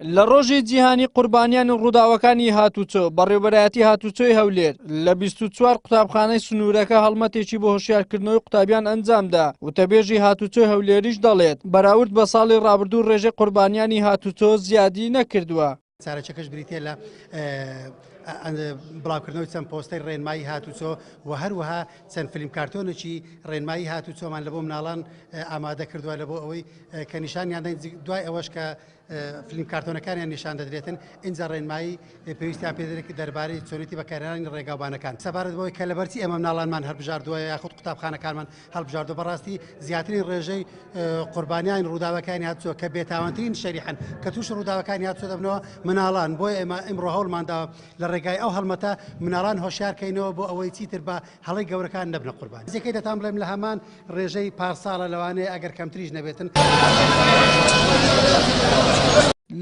لە ڕۆژی جیهانی قوربانیانی ڕووداوەکانی هاتوچۆ، بەڕێوەبەرایەتی هاتوچۆی هەولێر لە 24 قوتابخانەی سنوورەکە هەڵمەتێکی بۆ هۆشیارکردنەوەی قوتابیان ئەنجامدا. وتەبێژی هاتوچۆی هەولێریش دەڵێت، بەراورد بە ساڵی ڕابردوو ڕێژەی قوربانیانی هاتوچۆ زیادی نەکردووە. چارەچەکەش بریتییە لە بڵاوکردنەوەی چەند پۆستەی ڕێنمایی هاتوچۆ و هەروەها چەند فیلم کارتۆنێکی ڕێنمایی هاتوچۆمان لە بۆ مناڵان ئامادە کردووە لە بۆ ئەوەی کە نیشانیان دەین. دوای ئەوەش کە فیلم کارتۆنەکانیان نیشان دەدرێتن، ئینجا ڕێنمایی پێویستیان پێ دەدرێت دەربارەی چۆنێتی بەکارهێنانی ڕێگاوبانەکان. سەبارەت بەوەی کە لەبەرچی ئێمە مناڵانمان هەڵبژاردووە یاخود قوتابخانەکانمان هەڵبژاردووە، بەڕاستی زیاترین ڕێژەی قوربانیانی ڕووداوەکانی هاتوچۆ کە بێتاوانترین شەریحەن کە تووشی ڕووداوەکانی هاتوچۆ دەبنەوە مناڵان. بۆیە ئێمە ئیمڕۆ هەوڵماندا لە ڕێگای ئەو هەڵمەتە مناڵان هۆشیار کەینەوە بۆ ئەوەی چیتر بە هەڵەی گەورەکان نەبنە قوربانی. نزیکەی دەتان بڵێم لە هەمان ڕێژەی پارساڵە، لەوانەیە ئەگەر کەمتریش نەبێتن.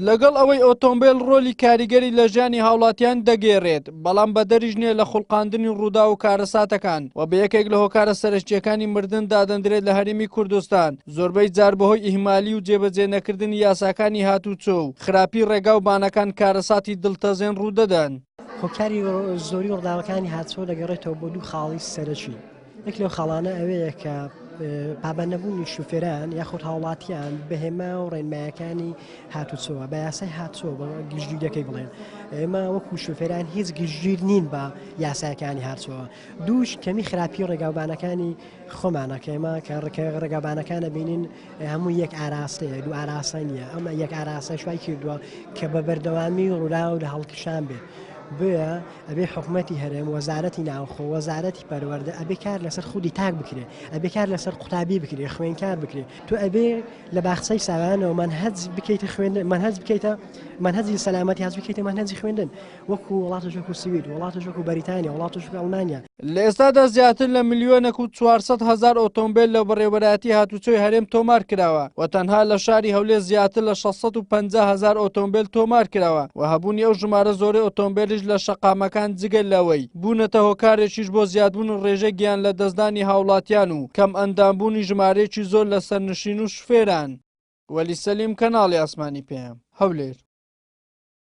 لەگەڵ ئەوەی ئۆتۆمبێل ڕۆلی کاریگەری لە ژیانی هاوڵاتیان دەگێڕێت، بەڵام بەدەریش نییە لە خوڵقاندنی ڕووداو و کارەساتەکان و بە یەکێک لە هۆکارە سەرەکییەکانی مردن دادەندرێت لە هەرێمی کوردستان، زۆربەی جار بەهۆی ئیهمالی و جێبەجێ نەکردنی یاساکانی هاتوچۆ و خراپی ڕێگا و بانەکان کارەساتی دڵتەزێن ڕوودەدەن. هۆکاری زۆری ڕووداوەکانی هاتوچۆ دەگەڕێتەوە بۆ دوو خاڵی سەرەکی. یەک لەو خاڵانە ئەوەیە کە پابەندنەبوونی شوفێران یاخود هاوڵاتیان بە هێما و ڕێنمایەکانی هاتوچۆوە بە یاسای هاتوچۆ بە گشتگیرەکەی بڵێن ئێمە وەکو شوفێران هیچ گشتگیر نین بە یاساکانی هاتوچۆوە. دووش کەمی خراپی ڕێگاوبانەکانی خۆمانە کە ئێمە کە ڕکە ڕێگابانەکانە بینین هەموو یەک ئاراستەیە دوو ئاراستە نییە ئەمە یەک ئاراستە شوای کردووە کە بە بەردەوامی ڕووداو لە هەڵکشان بێت. بۆیە ئەبێ حکومەتی هەرێم، وەزارەتی ناوخۆ، وەزارەتی پەروەردە ئەبێ کار لەسەر خودی تاک بکرێ، ئەبێ کار لەسەر قوتابی بکرێ، خوێنکار بکرێ. تۆ ئەبێ لە باخچەی ساوایانەوە مەنهەج بکەیتە خوێندن، مەنهەج بکەیتە مەنهەجی سەلامەتی هەج بکەیتە مەنهەجی خوێندن. وەکو وڵاتێک وەکو سوید، وڵاتێک وەکو بەریتانیا، وڵاتێک وەکو ئەڵمانیا. لە ئێستادا زیاتر لە ملیۆنێک و 400 هەزار ئۆتۆمبێل لە بەڕێوەبەرایەتی هاتوچۆی هەرێم تۆمار کراوە و تەنها لە شاری هەولێر زیاتر لە 650 هەزار ئۆتۆمبێل تۆمار کراوە و هەبوونی ئەو ژمارە زۆرەی ئۆتۆمبێلیش لە شەقامەکان جگە لەوەی بوونەتە هۆکارێکیش بۆ زیادبوونی ڕێژەی گیانلەدەستدانی هاوڵاتیان و کەمئەندامبوونی ژمارەیەکی زۆر لە سەرنشین و شوفێران. وەلی سەلیم، کەناڵی ئاسمانی پەیام، هەولێر.